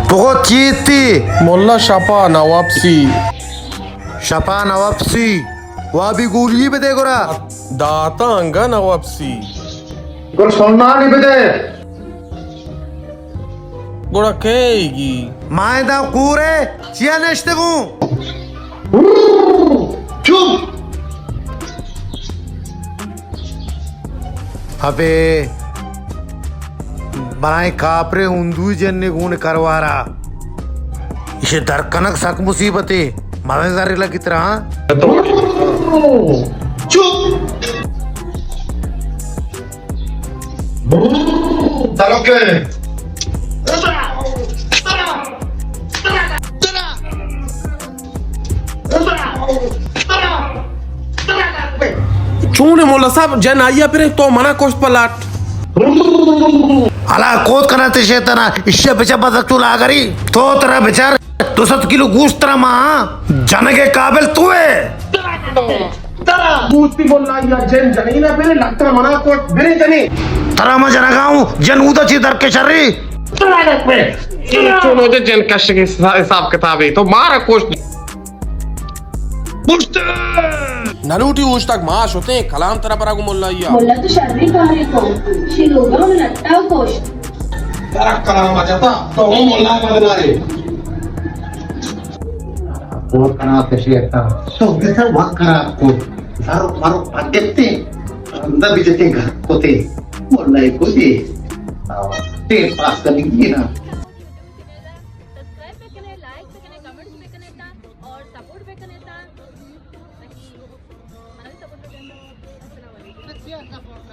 تو چیتی؟ ملا شپا نوپسی۔ شپا نوپسی۔ وابی گولی بدے گڑا۔ داتا انگا نوپسی۔ گڑا سنانی بدے۔ گڑا کئے گی؟ مائدہ کورے، چیا نشتگوں؟ چپ! ابے، بلائیں کاپرے ہندوی جنے گون کروارا۔ ایشی در کنگ سک مصیبتے۔ مزن زر لگی ترا، ہاں؟ چپ! درکے۔ چون ملا صاحب، جن آئیا پرے تو منا کشت پہ لاٹ۔ ہلا کوت کنا تے شیطانا، اشیا بچا بزک چو لاگری۔ تو ترا بچار، دو سد کلو گوشت ترا ما، جنگ قابل تو ہے۔ ترا دوستی بولا یا جن جنینا برے لگتا منا کوٹ برے جنی۔ ترا ما جنگا ہوں، جن اودا چی در کے شری۔ ترا لگ پہ۔ چونو جے جن کش کے حساب کتابے، تو مارا کوشت۔ پشت۔ نلوٹی اوشتگ ما شتیں، کلام ترا برا گو ملایا۔ ملا تو شری کارے کو، شی لوگا من اٹا کوشت۔ ترا کلام جتا، تو ہم ملا بدلائے۔ بہت خراب ہے شیخ صاحب۔ تو کسا وقت خراب کو۔ سارو مارو پٹتے، اندر بھی جتے گھر کوتے۔ ملا کو دے۔ ٹیم پاس کرنی ہے نا۔ سبسکرائب بکنے، لائک بکنے، کمنٹس بکنے تا اور سپورٹ بکنے تا۔ منی سپورٹ بکنے تا۔ السلام علیکم۔